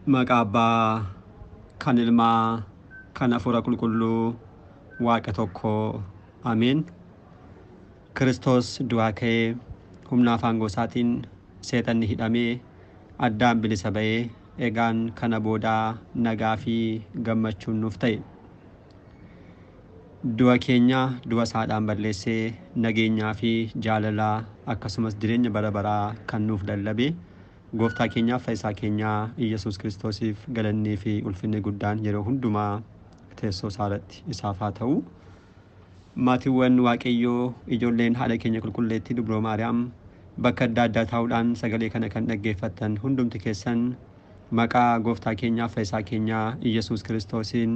Maqaa Abbaa kan Ilmaa kan Hafuura Qulqulluu Waaqa tokko Ameen. Kiristoos du'aa ka'ee humna afaan isaatiin seexanni hidhamee addaan bilisa ba'ee egaan kana boodaa nagaa fi gammachuun nuuf ta'e. Du'a keenya du'a isaadhaan balleessee nageenyaa fi jaalalaa akkasumas jireenya bara baraa kan nuuf lallabe gooftaa keenyaaf fayyisaa keenyaa Iyyasuus Kiristoosiif galannii fi ulfinni guddaan yeroo hundumaa teessoo isaa irratti isaaf haa ta'u. Maatiiwwan Waaqayyoo ijoolleen haadha keenya qulqulleettii Dubroo Maariyaam bakka adda addaa taa'uudhaan sagalee kana kan dhaggeeffattan hundumti keessan maqaa gooftaa keenyaaf fayyisaa keenyaa Iyyasuus Kiristoosiin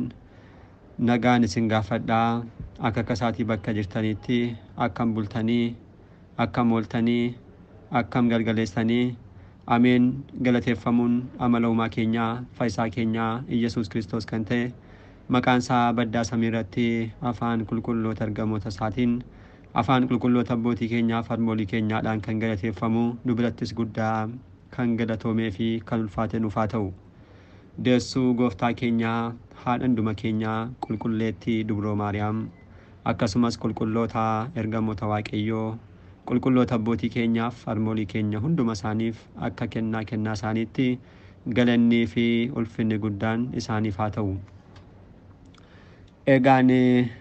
nagaan isin gaafadhaa. Akka akkasaatii bakka jirtanitti akkam bultanii, akkam ooltanii, akkam galgaleessanii. Ameen. Galateeffamuun amala uumaa keenyaa fayyisaa keenyaa Iyyasuus Kiristoos kan ta'e maqaan isaa baddaa samii irratti afaan qulqulloota ergamoota isaatiin afaan qulqulloota abbootii keenyaa fi harmoolii keenyaadhaan kan galateeffamu nu birattis guddaa kan galatoomee fi kan ulfaate nuuf haa ta'u. Deessuu gooftaa keenyaa haadha hunduma keenyaa qulqulleettii Dubroo Maariyaam akkasumas qulqulloota ergamoota Waaqayyoo qulqulloota abbootii keenyaaf harmoolii keenya hunduma isaaniif akka kennaa kennaa isaaniitti galannii fi ulfinni guddaan isaaniif haa ta'u. Egaan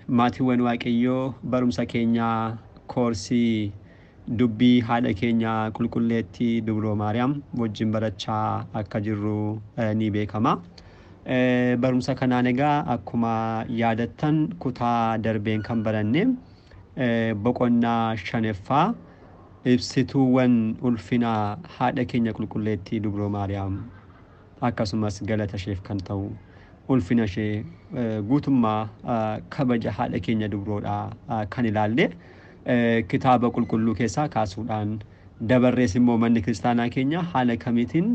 maatiiwwan Waaqayyoo barumsa keenyaa koorsii dubbii haadha keenyaa qulqulleettii Dubroo Maariyaam wajjin barachaa akka jirru ni beekama. Barumsa kanaan egaa akkuma yaadattan kutaa darbeen kan baranne boqonnaa shanaffaa ibsituuwwan ulfinaa haadha keenya qulqulleettii Dubroo Maariyaam akkasumas galata isheef kan ta'u ulfina ishee guutummaa kabaja haadha keenya dubroodhaa kan ilaalle kitaaba qulqulluu keessaa kaasuudhaan dabarrees immoo manni kiristaanaa keenya haala kamiitiin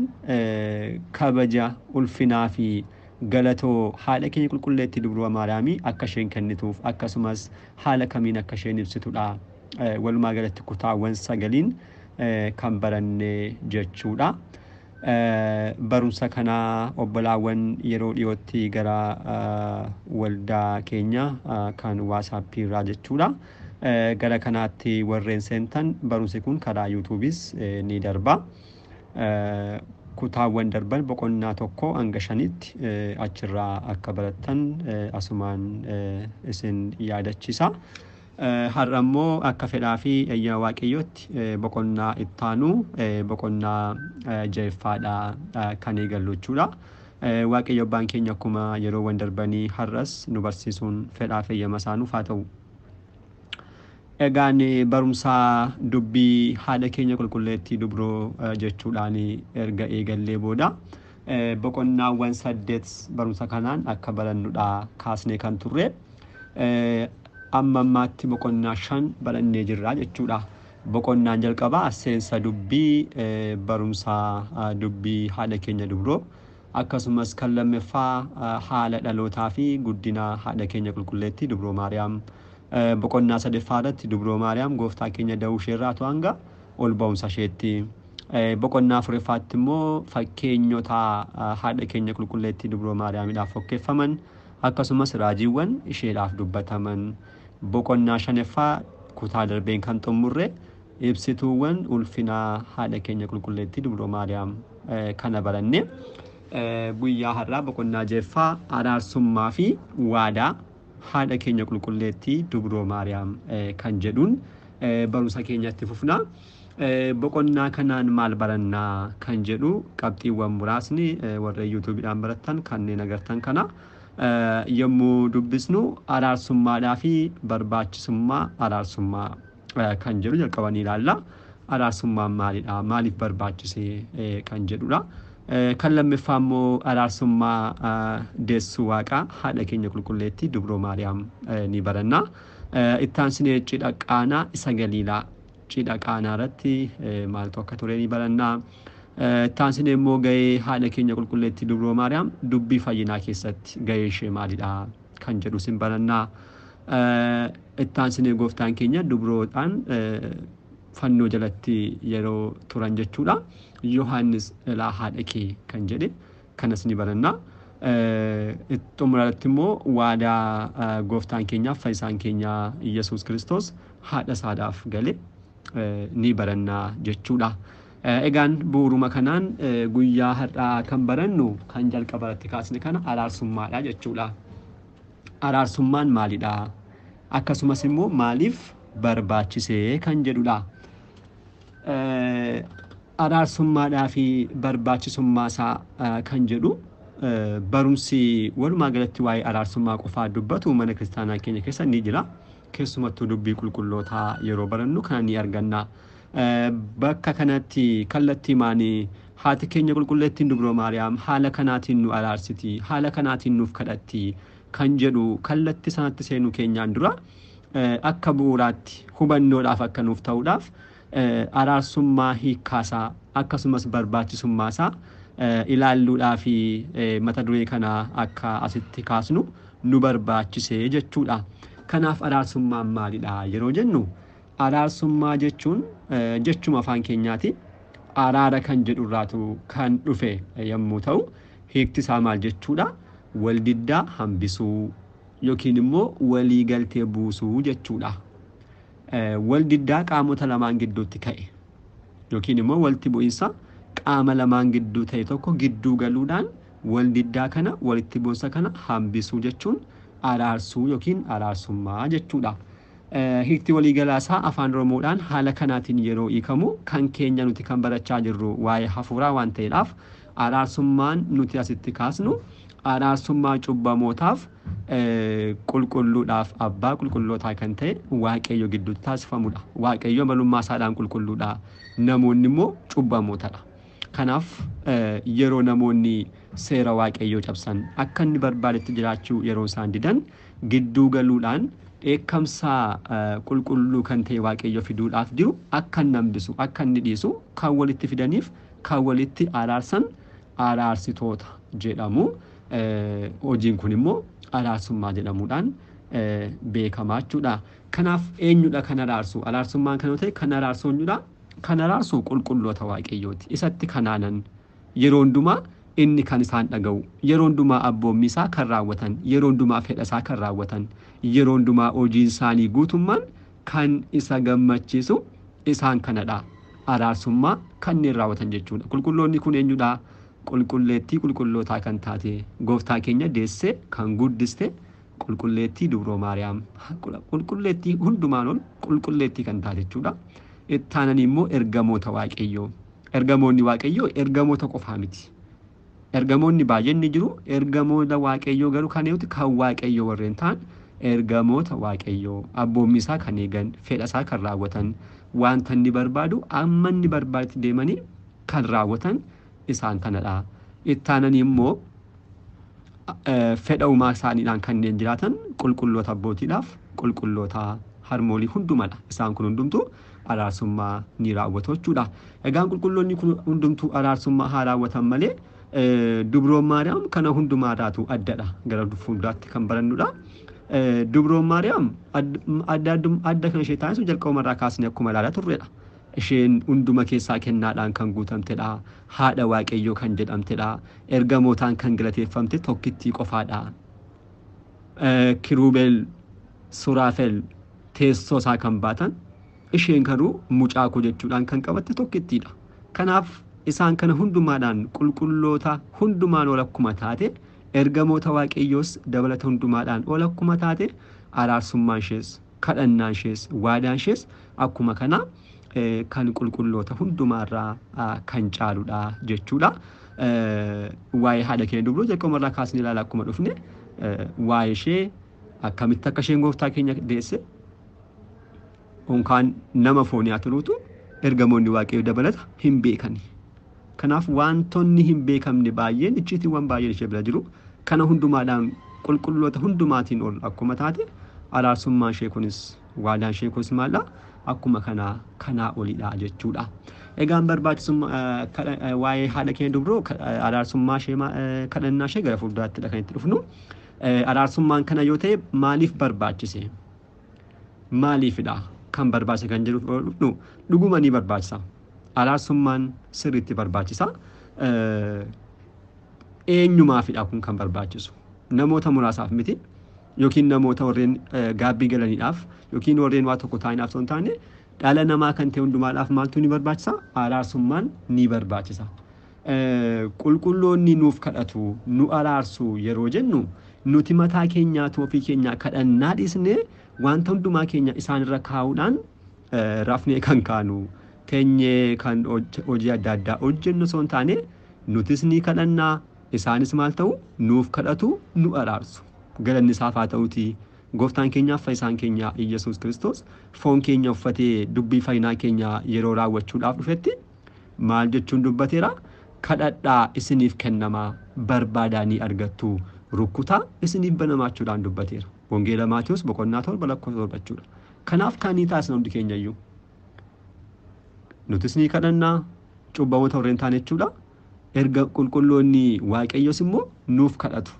kabaja ulfinaa fi galatoo haadha keenya qulqulleettii Dubroo Maariyaamii akka isheen kennituuf akkasumas haala kamiin akka isheen ibsitudha. Walumaa galatti kutaawwan sagaliin kan baranne jechuudha. Barumsa kanaa obbolaawwan yeroo dhiyootti gara waldaa keenya kan waasaappii irraa jechuudha. Gara kanaatti warreen seentan barumsi kun karaa yuutuubis ni darba. Kutaawwan darban boqonnaa 1 hanga 5tti achirraa akka barattan asumaan isin yaadachiisa. Har'a immoo akka fedhaa fi eeyyama Waaqayyootti boqonnaa ittaanu boqonnaa ja'affaadha kan eegallu jechuudha. Waaqayyo abbaan keenya akkuma yeroowwan darbanii har'as nu barsiisuun fedhaa fi eeyyama isaa nuuf haa ta'u. Egaan barumsa dubbii haadha keenya qulqulleettii Dubroo jechuudhaan erga eegallee booda boqonnaawwan 8 barumsa kanaan akka barannudha kaasnee kan turre. Amma ammaatti boqonnaa 5 barannee jirra jechuudha. Boqonnaan jalqabaa seensa dubbii barumsa dubbii haadha keenya Dubroo akkasumas kan lammaffaa haala dhalootaa fi guddina haadha keenya qulqulleettii Dubroo Maariyaam. Boqonnaa sadaffaa irratti Dubroo Maariyaam gooftaa keenya da'uu isheerraa hanga ol ba'umsa isheetti. Boqonnaa afuraffaatti immoo fakkeenyota haadha keenya qulqulleettii Dubroo Maariyaamiidhaaf fakkeeffaman akkasumas raajiiwwan isheedhaaf dubbataman. Boqonnaa shanaffaa kutaa darbeen kan xumurre ibsituuwwan ulfinaa haadha keenya qulqulleettii Dubroo Maariyaam kana baranne. Guyyaa har'aa boqonnaa ja'affaa araarsummaa fi waadaa haadha keenya qulqulleettii Dubroo Maariyaam kan jedhuun barumsa keenyatti fufna. Boqonnaa kanaan maal barannaa kan jedhu qabxiiwwan muraasni warreen yuutuubiidhaan barattan kanneen agartan kana yommuu dubbisnu araarsummaadhaa fi barbaachisummaa araarsummaa kan jedhu jalqabanii ilaalla. Araarsummaan maalidha? Maaliif barbaachise kan jedhudha. Kan lammaffaa immoo araarsummaa deessuu waaqaa haadha keenya qulqulleettii Dubroo Maariyaam ni baranna. Ittaansinee cidha qaanaa isa Galiilaa cidha qaanaa irratti maaltu akka ture ni baranna. Ittaansinee immoo gahee haadha keenya qulqulleettii Dubroo Maariyaam dubbii fayyinaa keessatti gahee ishee maalidha kan jedhu sin baranna. Ittaansinee gooftaan keenya dubroodhaan fannoo jalatti yeroo turan jechuudha. Yohaannis ilaa haadha kee kan jedhe Kanas ni baranna. Xumurarratti immoo waadaa gooftaan keenyaaf fayyisaan keenya Yesuus Kiristoos haadha isaadhaaf gale ni barannaa jechuudha. Egaan bu'uuruma kanaan guyyaa har'aa kan barannu kan jalqabarratti kaasne kana araarsummaadha jechuudha. Araarsummaan maalidha? Akkasumas immoo maaliif barbaachisee kan jedhudha. Araarsummaadhaa fi barbaachisummaa isaa kan jedhu barumsi walumaa galatti waa'ee araarsummaa qofaa dubbatu mana kiristaanaa keenya keessa ni jira. Keessumattuu dubbii qulqullootaa yeroo barannu kana ni arganna. Bakka kanatti kallattii maanii haati keenya qulqulleettiin Dubroo Maariyaam haala kanaatiin nu araarsiti, haala kanaatiin nuuf kadhatti kan jedhu kallattii sanatti seenuu keenyaan dura akka bu'uuraatti hubannoodhaaf akka nuuf ta'uudhaaf araarsummaa hiikkaasaa akkasumas barbaachisummaasaa ilaalluudhaa fi mata duree kana akka asitti kaasnu nu barbaachisee jechuudha. Kanaaf araarsummaan maalidha yeroo jennu, araarsummaa jechuun jechuma afaan keenyaati. Araara kan jedhurraatu kan dhufe yommuu ta'u, hiikti isaa maal jechuudha? Waldiddaa hambisuu yookiin immoo waliigaltee buusuu jechuudha. Waldiddaa qaamota lamaan gidduutti ka'e yookiin immoo walitti bu'iinsa qaama lamaan gidduu ta'e tokko gidduu galuudhaan waldiddaa kana, walitti bu'iinsa kana hambisuu jechuun araarsuu yookiin araarsummaa jechuudha. Hiikti waliigalaa isaa afaan Oromoodhaan haala kanaatiin yeroo hiikamu, kan keenya nuti kan barachaa jirru waa'ee hafuuraa waan ta'eedhaaf, araarsummaan nuti asitti kaasnu araarsummaa cubbamootaaf qulqulluudhaaf abbaa qulqullootaa kan ta'e Waaqayyo gidduutti taasifamudha. Waaqayyo malummaa isaadhaan qulqulluudha. Namoonni immoo cubbamootadha. Kanaaf yeroo namoonni seera Waaqayyoo cabsan, akka inni barbaadetti jiraachuu yeroo isaan didan, gidduu galuudhaan dheekkamsa qulqulluu kan ta'e Waaqayyo fiduudhaaf jiru akka inni hambisu, akka inni dhiisu kan walitti fidaniif kan walitti araarsan araarsitoota jedhamu. Hojiin kun immoo araarsummaa jedhamuudhaan beekamaa jechuudha. Kanaaf eenyudha kan araarsu? Araarsummaan kan yoo ta'e kan araarsu eenyudha? Kan araarsu qulqulloota Waaqayyooti. Isatti kanaanan yeroo hundumaa inni kan isaan dhaga'u, yeroo hundumaa abboommii isaa kan raawwatan, yeroo hundumaa fedha isaa kan raawwatan, yeroo hundumaa hojiin isaanii guutummaan kan isa gammachiisu isaan kanadha. Araarsummaa kanneen raawwatan jechuudha. Qulqulloonni kun eenyudha? Qulqulleettii qulqullootaa kan taate, gooftaa keenya deessee kan guddiste qulqulleettii Dubroo Maariyaam, qulqulleettii hundumaan ol qulqulleettii kan taate jechuudha. Itti aananii immoo ergamoota Waaqayyoo. Ergamoonni Waaqayyoo ergamoota qofaa miti. Ergamoonni baay'een ni jiru. Ergamoota Waaqayyoo garuu kan eeguuti kan Waaqayyoo warreen ta'an ergamoota Waaqayyoo abboommii isaa kan eegan, fedha isaa kan raawwatan, wanta inni barbaadu amma inni barbaadutti deemanii kan raawwatan isaan kanadha. Itti aananii immoo fedha uumaa isaaniidhaan kanneen jiraatan qulqulloota abbootiidhaaf qulqulloota harmoolii hundumadha. Isaan kun hundumtuu araarsummaa ni raawwatu jechuudha. Egaan qulqulloonni kun hundumtuu araarsummaa haa raawwatan malee Dubroon Maariyaam kana hundumaarraatu addadha. Gara fuulduraatti kan barannudha. Dubroon Maariyaam adda kan ishee taasisu jalqabumarraa kaasnee akkuma ilaalaa turredha. Isheen hunduma keessaa kennaadhaan kan guutamtedha. Haadha Waaqayyoo kan jedhamtedha. Ergamootaan kan galateeffamte tokkittii qofaadha. Kiruubel, Suraafel teessoo isaa kan baatan, isheen garuu mucaa koo jechuudhaan kan qabatte tokkittiidha. Kanaaf isaan kana hundumaadhaan qulqulloota hundumaan ol akkuma taate, ergamoota Waaqayyoos dabalata hundumaadhaan ol akkuma taate, araarsummaan ishees, kadhannaan ishees, waadaan ishees akkuma kana kan qulqulloota hundumaarraa kan caaludha jechuudha. Waa'ee haadha keenya dubroo jalqabumarraa kaasnee ilaalaa akkuma dhufne, waa'ee ishee akkamitti akka isheen gooftaa keenya deesse yookaan nama foonii haa turuutu ergamoonni Waaqayyoo dabalata hin beekani. Kanaaf wantoonni hin beekamne baay'een, icciitiiwwan baay'een ishee bira jiru. Kana hundumaadhaan qulqulloota hundumaatiin ol akkuma taate, araarsummaan ishee kunis, waadaan ishee kunis maaldha? Akkuma kanaa kanaa olidha jechuudha. Egaan barbaachisummaa waa'ee haadha keenya dubroo, araarsummaa ishee, kadhannaa ishee gara fuulduraattidha kan itti dhufnu. Araarsummaan kana yoo ta'e maaliif barbaachise? Maaliifidha kan barbaachise kan jedhu dhufnu, dhuguma ni barbaachisa. Araarsummaan sirriitti barbaachisa. Eenyumaafidha kun kan barbaachisu? Namoota muraasaaf miti yookiin namoota warreen gaabbii galaniidhaaf yookiin warreen waa tokko ta'aniidhaaf osoo hin taane dhala namaa kan ta'e hundumaadhaaf maaltu ni barbaachisa? Araarsummaan ni barbaachisa. Qulqulloonni nuuf kadhatu, nu araarsu yeroo jennu nuti mataa keenyaatu ofii keenyaa kadhannaa dhiisnee wanta hundumaa keenya isaanirra kaa'uudhaan rafnee kan kaanu teenyee kan hojii adda addaa hojjennu osoo hin taane nutis ni kadhannaa, isaanis maal ta'u? Nuuf kadhatu, nu araarsu. Galanni isaaf haa ta'uutii gooftaan keenyaaf fayyisaan keenya Iyyasuus Kiristoos foon keenya uffatee dubbii fayyinaa keenya yeroo raawwachuudhaaf dhufetti maal jechuun dubbateera? Kadhadhaa isiniif kennamaa, barbaadaa ni argattu, rukkutaa isiniif banamaa jechuudhaan dubbateera. Wangeela Maatiyus boqonnaa 7 lakkoofsa 7 jechuudha. Kanaaf kan ni taasisna hundi keenya iyyuu. Nutis ni kadhannaa, cubbamoota warreen taane jechuudha. Erga qulqulloonni Waaqayyoos immoo nuuf kadhatu.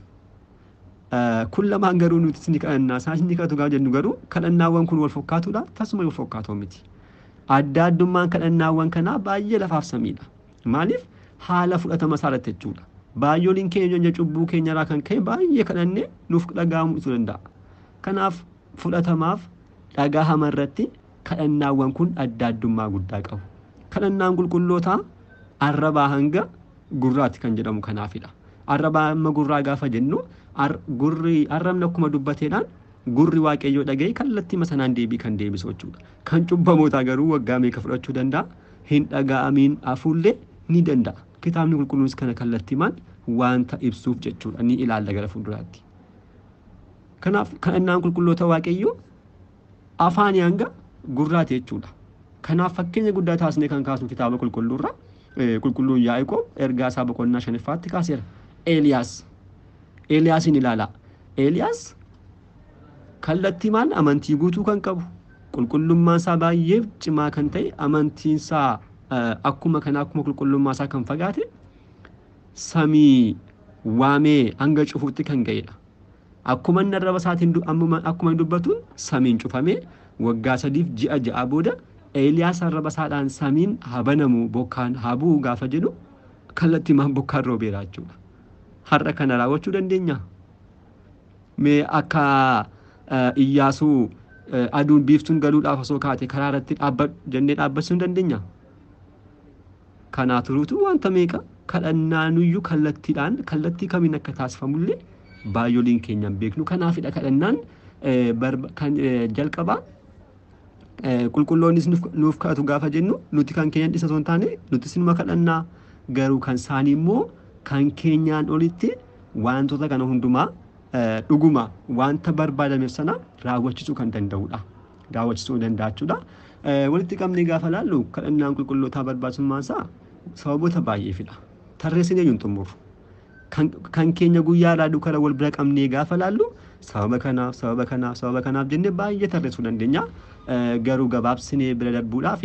Kun lamaan garuu nutis ni kadhannaa, isaanis ni kadhatu gaafa jennu garuu kadhannaawwan kun wal fakkaatuudha? Tasuma wal fakkaatoo miti. Adda addummaan kadhannaawwan kanaa baay'ee lafaaf samiidha. Maaliif? Haala fudhatama isaa irratti jechuudha. Baay'ooliin keenya cubbuu keenyarraa kan ka'e baay'ee kadhannee nuuf dhaga'amuu danda'a. Kanaaf fudhatamaaf dhagahama irratti kadhannaawwan kun adda addummaa guddaa qabu. Kadhannaan qulqullootaa arrabaa hanga gurraatti kan jedhamu kanaafidha. Arrabaa hamma gurraa gaafa jennu gurri arrabni akkuma dubbateedhaan gurri Waaqayyoo dhaga'e kallattii sanaan deebii kan deebisu jechuudha. Kan cubbamootaa garuu waggaa meeqa fudhachuu danda'a? Hin dhaga'amiin hafuullee ni danda'a. Kitaabni qulqulluunis kana kallattiimaan wanta ibsuuf jechuudha. Ni ilaalla gara fuulduraatti. Kanaaf kadhannaan qulqulloota Waaqayyoo afaanii hanga gurraati jechuudha. Kanaaf fakkeenya guddaa taasisnee kan kaasnu kitaaba qulqulluurra qulqulluun Yaaqoob ergaa isaa boqonnaa 5ffaatti kaaseera. Eeliyaasin ilaalaa. Eeliyaas kallattiimaan amantii guutuu kan qabu, qulqullummaan isaa baay'ee cimaa kan ta'e, amantiin isaa akkuma kana akkuma qulqullummaa isaa kan fagaate samii waamee hanga cufuutti kan ga'edha. Akkuma inni arraba isaatiin akkuma inni dubbatuun samiin cufamee waggaa 3 ji'a 6 booda Eeliyaas arraba isaadhaan samiin haa banamu, bokkaan haa bu'u gaafa jedhu kallattiimaan bokkaan roobeera jechuudha. Har'a kana raawwachuu dandeenya? Mee akka Iyyaasuu aduun biiftuun galuudhaaf osoo kaate karaa irratti dhaabbadhu jennee dhaabbachuu hin dandeenya? Kanaa turuutu wanta meeqa kadhannaanuyyuu kallattiidhaan kallattii kamiin akka taasifamullee baay'ooliin keenya hin beeknu. Kanaafidha kadhannaan kan jalqabaa qulqulloonnis nuuf kadhatu gaafa jennu nuti kan keenyan dhisa osoo hin taane nuti sinuma kadhannaa, garuu kan isaanii immoo kan keenyaan olitti wantoota kana hundumaa dhuguma wanta barbaadameef sana raawwachisuu kan danda'udha. Raawwachisuu danda'a jechuudha. Walitti qabnee gaafa laallu kadhannaan qulqullootaa barbaachisummaan isaa sababoota baay'eefidha. Tarreessinee hin xumurru. Kan keenya guyyaa irraa dukkana wal bira qabnee gaafa laallu sababa kanaaf, sababa kanaaf, sababa kanaaf jennee baay'ee tarreessuu dandeenya. Garuu gabaabsinee bira darbuudhaaf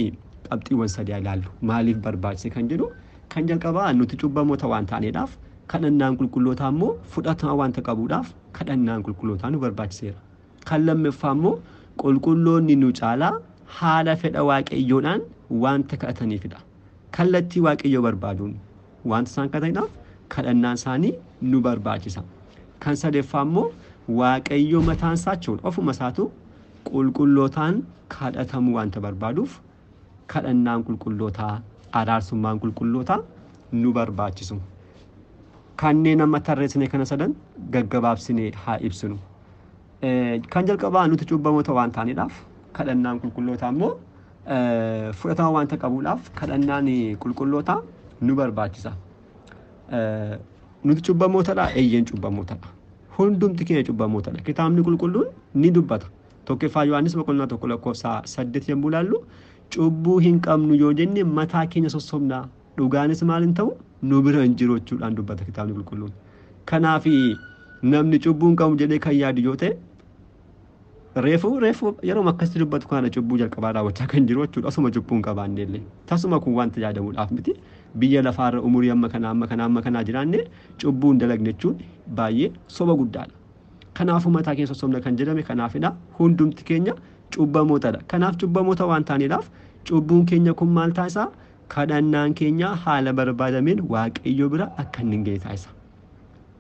qabxiiwwan sadii ilaallu. Maaliif barbaachise kan jedhu kan jalqabaa nuti cubbamoota waan taaneedhaaf kadhannaan qulqullootaa immoo fudhatama wanta qabuudhaaf kadhannaan qulqullootaa nu barbaachiseera. Kan lammaffaa immoo qulqulloonni nu caalaa haala fedha Waaqayyoodhaan wanta kadhataniifidha. Kallattii Waaqayyoo barbaaduun wanta isaan kadhataniidhaaf kadhannaan isaanii nu barbaachisa. Kan sadaffaa immoo Waaqayyo mataan isaa jechuudha ofuma isaatu qulqullootaan kadhatamuu wanta barbaaduuf kadhannaan qulqullootaa, araarsummaan qulqullootaa nu barbaachisu. Kanneen amma tarreessine kana sadan gaggabaabsine haa ibsinu. Kan jalqabaa nuti cubbamoota waan taaneedhaaf kadhannaan qulqullootaa immoo fudhatama wanta qabuudhaaf kadhannaan qulqullootaa nu barbaachisa. Nuti cubbamootadha, eeyyeen cubbamootadha. Hundumti keenya cubbamootadha. Kitaabni qulqulluun ni dubbata. Tokkoffaa Yohaannis boqonnaa 1 lakkoofsa 8 yommuu ilaallu cubbuu hin qabnu yoo jenne mataa keenya sossobnaa, dhugaanis maal hin ta'u nu bira hin jiru jechuudhaan dubbata kitaabni qulqulluun. Kanaaf namni cubbuu hin qabu jedhee kan yaadu yoo ta'e reefu yeroo akkasitti dubbatu kana cubbuu jalqabaa raawwachaa kan jiru jechuudha. Osuma cubbuu hin qabaanne illee tasuma kun wanta yaadamuudhaaf miti. Biyya lafaarra umurii amma kanaa amma kanaa amma kanaa jiraanne cubbuu hin dalagne jechuun baay'ee soba guddaadha. Kanaafuu mataa keenya sossobna kan jedhame kanaafidha. Hundumti keenya cubbamootadha. Kanaaf cubbamoota waan taaneedhaaf cubbuun keenya kun maal taasisa? Kadhannaan keenya haala barbaadameen Waaqayyo bira akka inni hin geenye taasisa.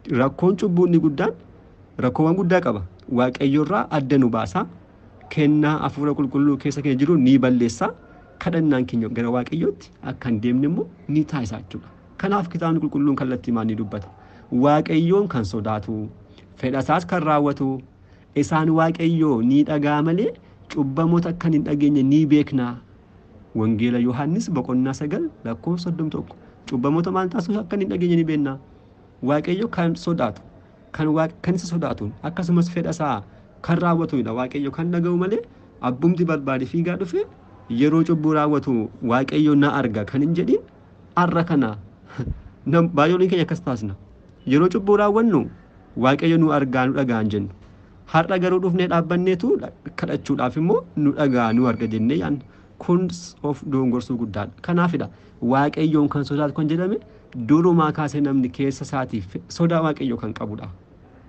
Rakkoon cubbuu inni guddaan rakkoowwan guddaa qaba. Waaqayyo irraa adda nu baasa. Kennaa hafuura qulqulluu keessa keenya jiru ni balleessa. Kadhannaan keenya gara Waaqayyootti akka hin deemne immoo ni taasisa jechuudha. Kanaaf kitaabni qulqulluun kallattii maal ni dubbata? Waaqayyoon kan sodaatu, fedha isaas kan raawwatu, isaan Waaqayyoo ni dhagaa malee cubbamoota akka hin dhageenye ni beekna. Wangeela Yohaannis boqonnaa 9 lakkoofsa 31. Cubbamoota maal taasisu akka hin dhageenye ni beekna. Waaqayyo kan sodaatu, kan isa sodaatu akkasumas fedha isaa kan raawwatudha. Waaqayyo kan dhaga'u malee abbumti barbaade fiigaa dhufe yeroo cubbuu raawwatu Waaqayyo na arga kan hin jedhin har'a kana baay'ooliin keenya akkas taasisna. Yeroo cubbuu raawwannu Waaqayyo nu argaa nu dhagaa hin jennu. Har'a garuu dhufnee dhaabbanneetu kadhachuudhaaf immoo nu dhagaa nu arga jennee yaadna. Kun of dogogorsuu guddaadha. Kanaafidha Waaqayyoon kan sodaatu kan jedhame durumaa kaasee namni keessa isaatiif sodaa Waaqayyoo kan qabudha.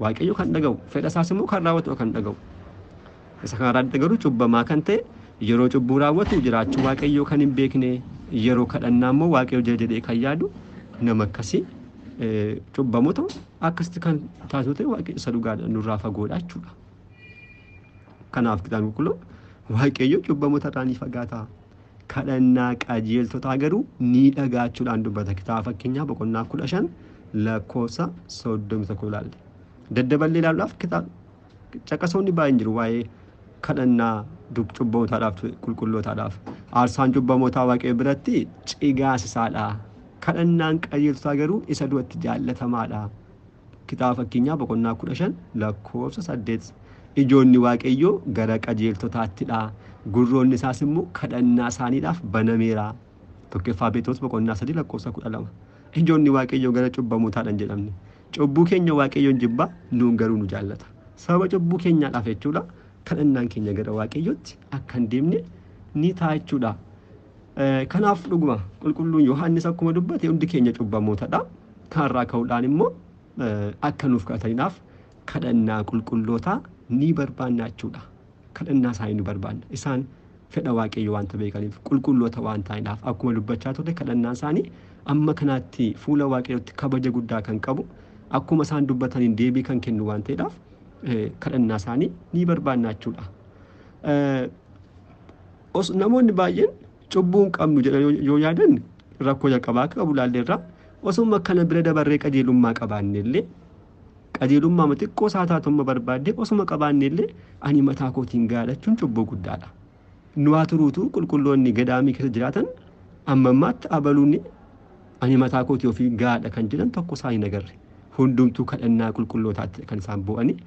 Waaqayyo kan dhaga'u, fedha isaas immoo kan raawwatu kan dhaga'u. Isa kanarratti garuu cubbamaa kan ta'e yeroo cubbuu raawwatu jiraachuu Waaqayyoo kan hin beekne, yeroo kadhannaa immoo Waaqayyo jira jedhee kan yaadu nama akkasii cubbamoota akkasitti kan taasisu ta'e Waaqayyo isa dhugaadha nurraa fagoodha jechuudha. Kanaaf kitaabni qulqulluun Waaqayyo cubbamoota irraa ni fagaata. Kadhannaa qajeeltotaa garuu ni dhagaachuudhaan dubbata. Kitaaba fakkeenyaa boqonnaa 15 lakkoofsa 31 ilaalle. Daddaballee ilaaluudhaaf kitaaba caqasoonni baay'een jiru waa'ee kadhannaa cubbamootaadhaaf qulqullootaadhaaf. Aarsaan cubbamootaa Waaqayyo biratti cigaasisaadha. Kadhannaan qajeeltotaa garuu isa duratti jaallatamaadha. Kitaaba fakkeenyaa boqonnaa 15 lakkoofsa 8. Ijoonni Waaqayyoo gara qajeeltotaattidha. Gurroonni isaas immoo kadhannaa isaaniidhaaf banameera. 1ffaa Pheexroos boqonnaa 3 lakkoofsa 12. Ijoonni Waaqayyoo gara cubbamootaadha hin jedhamne. Cubbuu keenya Waaqayyoon jibba, nuun garuu nu jaallata. Sababa cubbuu keenyaadhaaf jechuudha kadhannaan keenya gara Waaqayyootti akka hin deemne ni ta'a jechuudha. Kanaaf dhuguma qulqulluun Yohaannis akkuma dubbate hundi keenya cubbamootadha. Kanarraa ka'uudhaan immoo akka nuuf kadhataniidhaaf kadhannaa qulqullootaa ni barbaanna jechuudha. Kadhannaa isaanii nu barbaanna. Isaan fedha Waaqayyoo waanta beekaniif qulqulloota waan ta'aniidhaaf akkuma dubbachaa turre kadhannaan isaanii amma kanaatti fuula Waaqayyootti kabaja guddaa kan qabu akkuma isaan dubbataniin deebii kan kennu waan ta'eedhaaf kadhannaa isaanii ni barbaanna jechuudha. Namoonni baay'een cubbuu hin qabnu jedhan yoo yaadan rakkoo jalqabaa akka qabu ilaalleerra. Osuma kana bira dabarree qajeelummaa qabaanne illee qajeelummaa xiqqoo isaa taatumma barbaadde osuma qabaanne illee ani mataa kootiin gaadhachuun cubbuu guddaadha. Nu haa turuutu qulqulloonni gadaamii keessa jiraatan amma ammaatti abaluun ani mataa kootii ofii gaadha kan jedhan tokko isaan hin agarre. Hundumtuu kadhannaa qulqullootaatti kan isaan bo'anii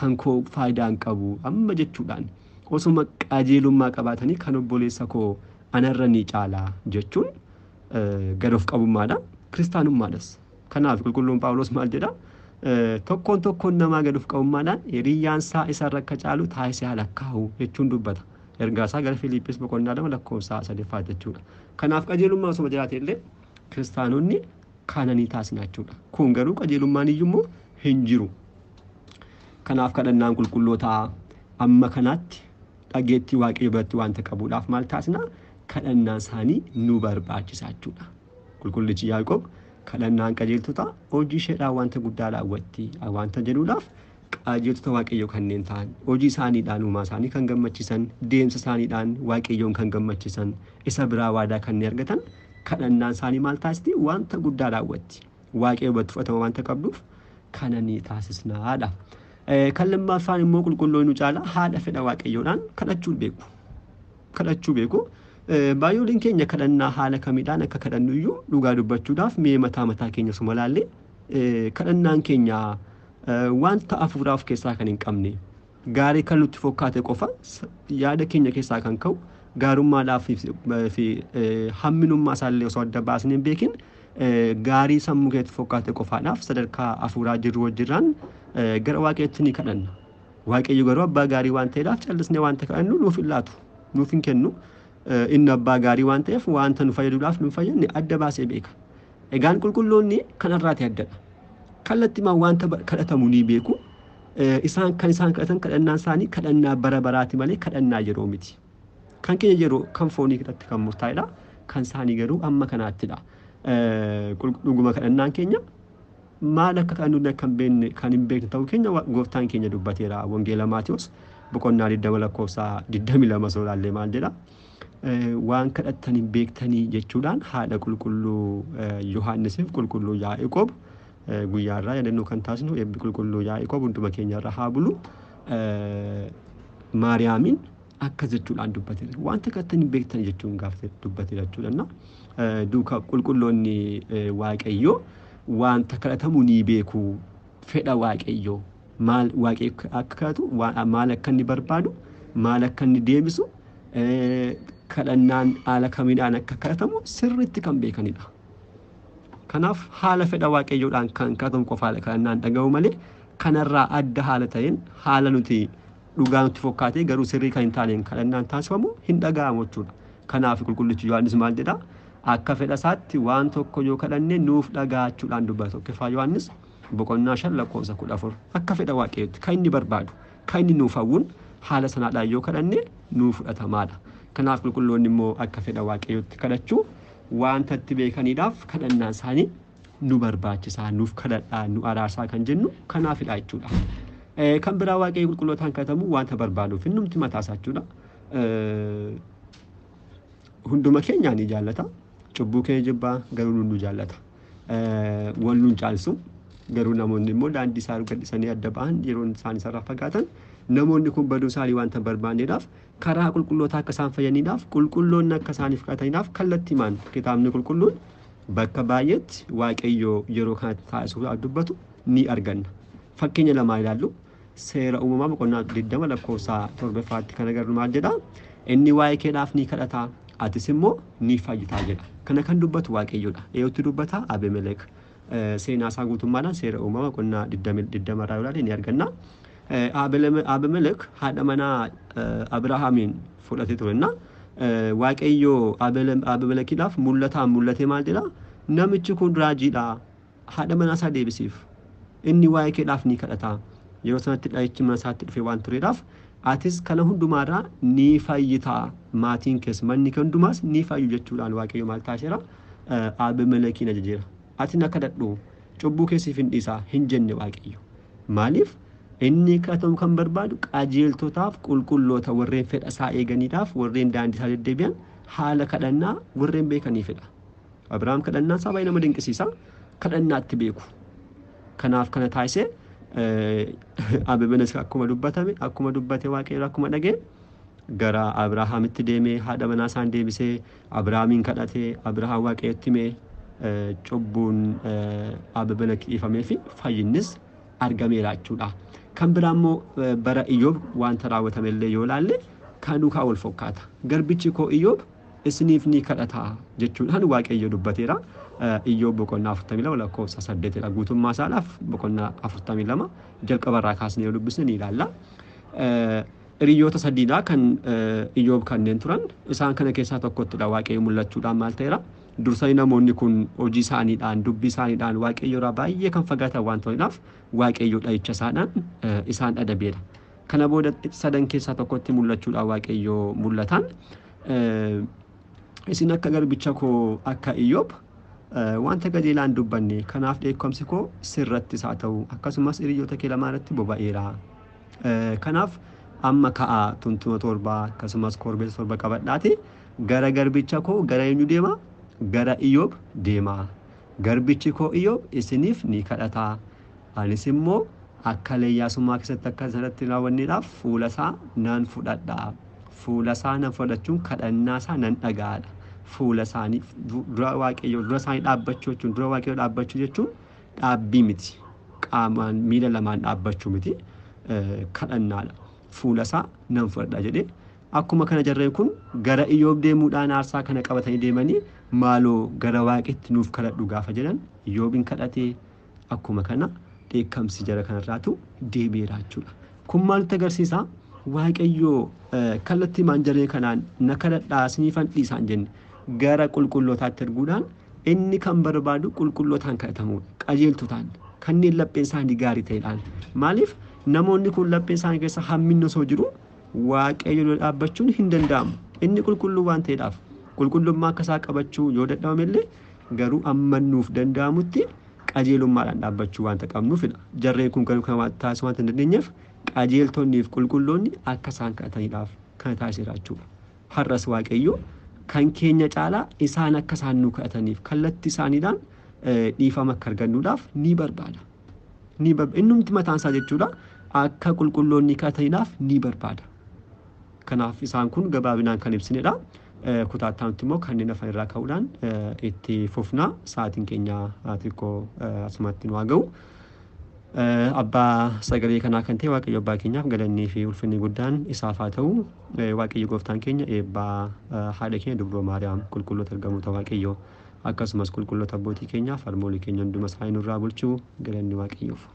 kan koo faayidaa hin qabu amma jechuudhaan osuma qajeelummaa qabaatanii kan obboleessa koo anarra ni caalaa jechuun gad of qabummaadha. Kiristaanummaadhas. Kanaaf qulqulluun Phaawulos maal jedha? Tokkoon tokkoon namaa gad of qabummaadhaan hiriyyaan isaa isarra akka caalu taasisee haa lakkaa'u jechuun dubbata. Ergaa isaa gara Filiippis boqonnaa 2 lakkoofsa 3 jechuudha. Kanaaf qajeelummaa osuma jiraate illee kiristaanonni kana ni taasisna jechuudha. Kun garuu qajeelummaan iyyuu hin jiru. Kanaaf kadhannaan qulqullootaa amma kanaatti dhageettii Waaqayyo biratti waanta qabuudhaaf maal taasisna? Kadhannaan isaanii nu barbaachisa jechuudha. Qulqullichi Yaaqoob kadhannaan qajeeltotaa hojii isheedhaan wanta guddaa raawwatti wanta jedhuudhaaf qajeeltota Waaqayyoo kanneen ta'an hojii isaaniidhaan uumaa isaanii kan gammachiisan deemsa isaaniidhaan Waaqayyoon kan gammachiisan isa biraa waadaa kanneen argatan kadhannaan isaanii maal taasisti wanta guddaa raawwatti. Waaqayyo biratti fudhatama wanta qabduuf kana ni taasisnaadha. Kan lammaffaan immoo qulqulloonni caalaa haadha fedha Waaqayyoodhaan kadhachuu beeku. Kadhachuu beeku. Baay'ooliin keenya kadhannaa haala kamiidhaan akka kadhannu iyyuu dhugaa dubbachuudhaaf mee mataa mataa keenya osuma laallee kadhannaan keenya wanta hafuuraa of keessaa kan hin qabne gaarii kan nutti fokkaate qofa yaada keenya keessaa kan ka'u gaarummaadhaaf fi hamminummaa isaallee osoo adda baasnee hin beekin gaarii sammuu keetti fokkaate qofaadhaaf sadarkaa hafuuraa jirru wajjirraan gara Waaqayyootti ni kadhanna. Waaqayyo garuu abbaa gaarii waan ta'eedhaaf callisnee wanta kadhannu nuuf hin laatu, nuuf hin kennu. Inni abbaa gaarii waan ta'eef wanta nu fayyaduudhaaf nu fayyadne adda baasee beeka. Egaan qulqulloonni kanarraati addadha. Kallattimaan wanta kadhatamu ni beeku. Isaan kan isaan kadhatan kadhannaan isaanii kadhannaa bara baraati malee kadhannaa yeroo miti. Kan keenya yeroo kan foonii irratti kan murtaa'edha. Kan isaanii garuu amma kanaattidha. Dhuguma kadhannaan keenya Maal akka kadhannu akka hin beekne kan hin beekne ta'uu keenya gooftaan keenya dubbateera. Wangeela Maatiyus boqonnaa 20 lakkoofsa 22 osoo ilaallee maal jedha? Waan kadhattan hin beektanii jechuudhaan haadha qulqulluu Yohaannisiif qulqulluu Yaaqoob guyyaa irraa yaadannoo kan taasisnu eebbi qulqulluu Yaaqoob hunduma keenya irra haa bulu. Maariyaamiin akkas jechuudhaan dubbateera. Wanta kadhattan hin beektanii jechuun gaafa dubbateera jechuudha. Duuka qulqulloonni Waaqayyoo wanta kadhatamu ni beeku. Fedha Waaqayyoo maal Waaqayyo akka kadhatu, maal akka inni barbaadu, maal akka inni deebisu, kadhannaan haala kamiidhaan akka kadhatamu sirriitti kan beekanidha. Kanaaf haala fedha Waaqayyoodhaan kan kadhatamu qofaadha kadhannaan dhaga'u malee kanarraa adda haala ta'een haala nuti dhugaa nutti fokkaatee garuu sirrii kan hin taaneen kadhannaan taasifamu hin dhaga'amu jechuudha. Kanaaf qulqullichi Yohaannis maal jedhaa? Akka fedha isaatti waan tokko yoo kadhanne nuuf dhaga'achuudhaan dubbata. Tokkoffaa Yohaannis boqonnaa 5 lakkoofsa 14. Akka fedha Waaqayyootti kan inni barbaadu, kan inni nuuf hawwuun haala sanaadhaan yoo kadhanne nuuf fudhatamaadha. Kanaaf qulqulloonni immoo akka fedha Waaqayyootti kadhachuu wanta itti beekaniidhaaf kadhannaan isaanii nu barbaachisaa, nuuf kadhadhaa, nu araarsaa kan jennu kanaafidha jechuudha. Kan biraa Waaqayyo qulqullootaan kadhatamu wanta barbaaduuf innumti mataa isaa jechuudha. Hunduma keenyaa ni jaallata. Cubbuu keenya jibbaa garuu nu jaallata. Wal nuun caalsu garuu namoonni immoo daandii isaa gadhisanii adda ba'an yeroo isaan isarraa fagaatan namoonni kun baduu isaanii wanta barbaanneedhaaf karaa qulqullootaa akka isaan fayyaniidhaaf qulqulloonni akka isaaniif kadhataniidhaaf kallattiimaan kitaabni qulqulluun bakka baay'eetti Waaqayyo yeroo kanatti taasisuudhaaf dubbatu ni arganna. Fakkeenya lamaa ilaallu. Seera uumamaa boqonnaa 20 lakkoofsa 7ffaatti kan agarru maal jedhaa? Inni waa'ee keedhaaf ni kadhata, atis immoo ni fayyitaa jedha. Kana kan dubbatu Waaqayyoodha. Eenyutti dubbata? Abimelek. Seenaa isaa guutummaadhaan seera uumamaa boqonnaa 20 irraa yoo ilaalle ni arganna. Abimelek haadha manaa Abrahaamiin fudhatee turenna. Waaqayyo Abimelekiidhaaf mul'ataan mul'atee maal jedhaa? Namichi kun raajiidha. Haadha manaa isaa deebisiif. Inni waa'ee keedhaaf ni kadhata. Yeroo sanatti dha'ichi mana isaatti dhufe waan tureedhaaf atis kana hundumaarraa ni fayyitaa. Maatiin kees manni kee hundumaas ni fayyu jechuudhaan Waaqayyo maal taasiseera? Abimelekiin ajajeera. Ati na kadhadhu cubbuu keessiif hin dhiisaa hin jenne Waaqayyo. Maaliif? Inni kadhatamu kan barbaadu qajeeltotaaf qulqulloota warreen fedha isaa eeganiidhaaf warreen daandii isaa deddeebi'an haala kadhannaa warreen beekaniifidha. Abrahaam kadhannaa isaa baay'ee nama dinqisiisa. Kadhannaatti beeku. Kanaaf kana taasisee Abimelek akkuma dubbatame akkuma dubbate Waaqayyo akkuma dhagee gara Abrahaamitti deemee haadha manaa isaan deebisee Abrahaamiin kadhatee Abrahaam Waaqayyotti himee cubbuun Abimelek dhiifamee fi fayyinnis argameera jechuudha. Kan biraa immoo bara Iyyoob wanta raawwatame illee yoo ilaalle kan duukaa wal fakkaata. Garbichi koo Iyyoob isiniif ni kadhata jechuudhaan Waaqayyo dubbateera. Iyyoob boqonnaa 42 lakkoofsa 8dha. Guutummaa isaadhaaf boqonnaa 42 jalqabarraa kaasnee yoo dubbisne ni ilaalla. Hiriyoota sadiidha kan Iyyoob kanneen turan. Isaan kana keessaa tokkottidha Waaqayyo mul'achuudhaan maal ta'eera? Dursanii namoonni kun hojii isaaniidhaan dubbii isaaniidhaan Waaqayyo irraa baay'ee kan fagaatan waan ta'eedhaaf Waaqayyo dha'icha isaadhaan isaan adabeera. Kana booda sadan keessaa tokkotti mul'achuudhaan Waaqayyo mul'atan. Isin akka garbicha koo akka Iyyoob wanta qajeelaan dubbanne kanaaf dheekkamsi koo sirrattis haa ta'u akkasumas hiriyoota kee lamaan irratti boba'eera. Kanaaf amma ka'aa tuntuma 7 akkasumas korbeessa 7 qabadhaati gara garbicha koo gara eenyu deema? Gara Iyyoob deema. Garbichi koo Iyyoob isiniif ni kadhata. Anis immoo akka leeyyaasummaa keessatti akka isarratti raawwanneedhaaf fuula isaa nan fudhadha. Fuula isaa nan fudhachuun kadhannaa isaa nan dhaga'aadha. Fuula isaanii dura Waaqayyoo dura isaanii dhaabbachuu jechuun dura Waaqayyoo dhaabbachuu jechuun dhaabbii miti. Qaamaan miila lamaan dhaabbachuu miti. Kadhannaadha. Fuula isaa nan fudhadha jedhee akkuma kana jarreen kun gara Iyyoob deemuudhaan aarsaa kana qabatanii deemanii maaloo gara Waaqetti nuuf kadhadhu gaafa jedhan Iyyoobiin kadhatee akkuma kana dheekkamsi jara kanarraatu deebi'eera jechuudha. Kun maaltu agarsiisa? Waaqayyo kallattii maan jarreen kanaan na kadhadhaa isiniifan dhiisaan jenne gara qulqullootaatti erguudhaan inni kan barbaadu qulqullootaan kadhatamuudha. Qajeeltotaan kanneen lapheen isaanii gaarii ta'edhaan. Maaliif namoonni kun lapheen isaanii keessa hamminni osoo jiru Waaqayyo dura dhaabbachuun hin danda'amu. Inni qulqulluu waan ta'eedhaaf qulqullummaa akka isaa qabachuu yoo dadhabame illee garuu amma nuuf danda'amutti qajeelummaadhaan dhaabbachuu waanta qabnuufidha. Jarreen kun garuu kana taasisuu waanta hin dandeenyeef qajeeltonniif qulqulloonni akka isaan kadhataniidhaaf kana taasiseera jechuudha. Har'as Waaqayyo kan keenya caalaa isaan akka isaan nu kadhataniif kallattii isaaniidhaan dhiifama akka argannuudhaaf ni barbaada. Innumti mataan isaa jechuudha akka qulqulloonni kadhataniidhaaf ni barbaada. Kanaaf isaan kun gabaabinaan kan ibsinedha. Kutaa itti immoo kanneen hafan irraa ka'uudhaan itti fufna. Sa'aatiin keenya xiqqoo asumatti nu haa ga'u. Abbaa sagalee kanaa kan ta'e Waaqayyo abbaa keenyaaf galannii fi ulfinni guddaan isaaf haa ta'u. Waaqayyo gooftaan keenya eebbaa haadha keenya dubroo Maariyaam qulqulloota ergamoota Waaqayyoo akkasumas qulqulloota abbootii keenyaaf harmoolii keenya hunduma isaanii nurraa bulchuu galanni Waaqayyoof.